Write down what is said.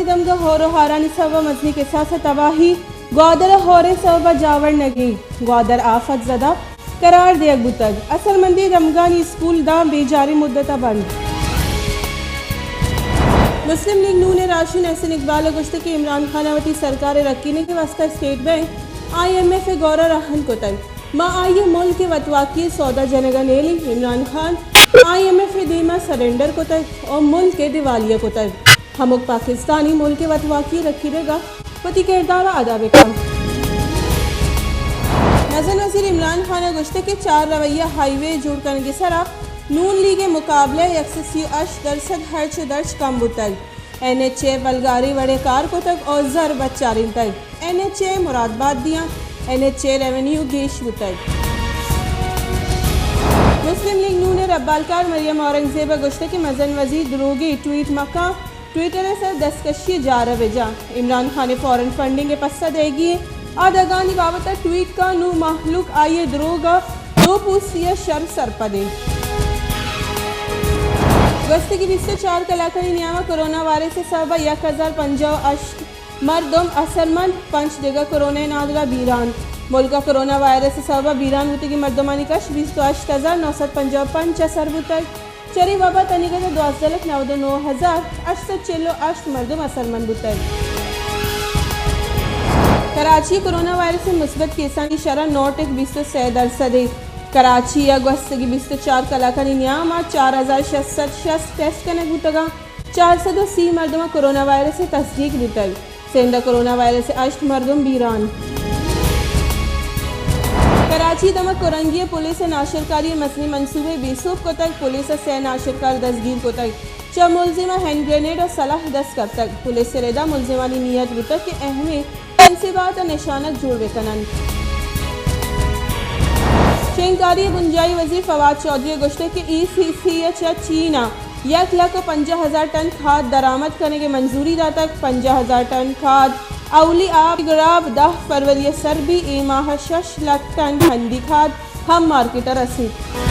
دمگا ہور و ہارانی سبب ءَ مزنیں کساس ءُ تباہی، گوادر ءَ ہور ءِ سبب ءَ جاور نگیگ، گوادر آفت زدہ قرار دیگ بوتگ، اثرمندیں دمگانی اسکول داں بیجاریں مدت ءَ بند۔ مسلم لیگ نون ءِ راہشون احسن اقبال ءَ گوشتگ کہ عمران خان ءَ وتی سرکار ءِ رکینگ ءِ واستہ state bank, I M F ءِ گور ءَ رہن کتگ، ما آئی ءَ ملک ءِ وتواکی ءِ سودا جنگ ءَ نیلیں، عمران خان آئی ایم ایف ءِ دیم ءَ سرنڈر کتگ ءُ ملک ءَ دیوالیہ کتگ۔ ہمک پاکستانی ملک ءِ وتواکی ءِ رکینگ ءَ وتی کردار ءَ ادا بہ کنت۔ مزن وزیر عمران خان ءَ گوشتگ کہ چار رویہ ہائی وے جوڑ کنگ ءِ سرا نون لیگ ءِ مقابلہ ءَ یک سد سی و ہشت درسد ہرچ ءُ درچ کم بوتگ۔ این ایچ اے ءَ بلگاریں وڑ ءَ کار کتگ ءُ زر بچارینتگ۔ این ایچ اے ءِ مراد بات دیاں، این ایچ اے ءِ ریونیو گیش بوتگ۔ مسلم لیگ نون ءِ ربالکار مریم اورنگزیب ءَ گوشتگ کہ مزن وزیر دروگیں ٹویٹ مکاں، ٹویٹر ءِ سر دستکشی ءِ جار ءَ بجا۔ عمران خان ءِ فارن فنڈنگ ءِ پسہ دئیگی ایں۔ آ دگانی بابت ءَ ٹویٹ کاں، نوں مہلوک آئی ءِ دروگ ءَ دو پوستی ءَ شر سرپد ایں۔ گوستگی بیست ءُ چار کلاکانی نیام ءَ کرونا وائرس ءِ سبب ءَ یک ہزار پنجاہ ءُ ہشت مردم اثرمند، پنچ دگہ کرونا ءِ نادراہ بیران۔ ملک ءَ کرونا وائرس ءِ سبب ءَ بیران بوتگیں مردمانی کش بیست ءُ ہشت ہزار نو سد پنجاہ ءُ پنچ ءَ سر بوتگ۔ چرے وبا ءَ تنیگت ءَ دوازدہ لکھ نود ءُ نو ہزار ہشت سد چل ءُ ہشت مردم اثرمند بوتگ۔ کراچی ءَ کرونا وائرس ءِ مثبت کیسانی شرح نو ٹک بیست ءُ سے درسد ایں۔ کراچی ءَ گوستگیں بیست ءُ چار کلاکانی نیام ءَ چار ہزار شش سد شست ٹیسٹ کنگ بوتگ اَنت۔ چار سد ءُ سی مردم ءَ کرونا وائرس ءِ تصدیق بوتگ۔ سندھ ءَ کرونا وائرس ءِ ہشت مردم بیران۔ کراچی ءِ دمگ کرنگی ءَ پولیس ءَ ناشرکاری ءِ مزنیں منصوبے بے سوب کتگ۔ پولیس ءَ سئے ناشرکار دزگیر کتگ۔ چہ ملزم ءَ ہینڈ گرینیڈ ءُ سلاہ دست کپتگ۔ پولیس ءِ رد ءَ ملزمانی نیت بوتگ کہ اہمیں تنصیبات ءَ نشانگ جوڑ بہ کن اَنت۔ شنگکاری ءِ بنجاہی وزیر فواد چوہدری ءَ گوشتگ کہ ای سی سی ءَ چہ چین ءَ یک لکھ ءُ پنجاہ ہزار ٹن کھاد درآمد کنگ ءِ منظوری داتگ۔ پنجاہ ہزار ٹن کھاد اولی آپ گراب دہ فروری ءَ سر بیت، اے ماہ ءَ شش لکھ ٹن ہندی کھاد ہم مارکیٹ ءَ رسیت۔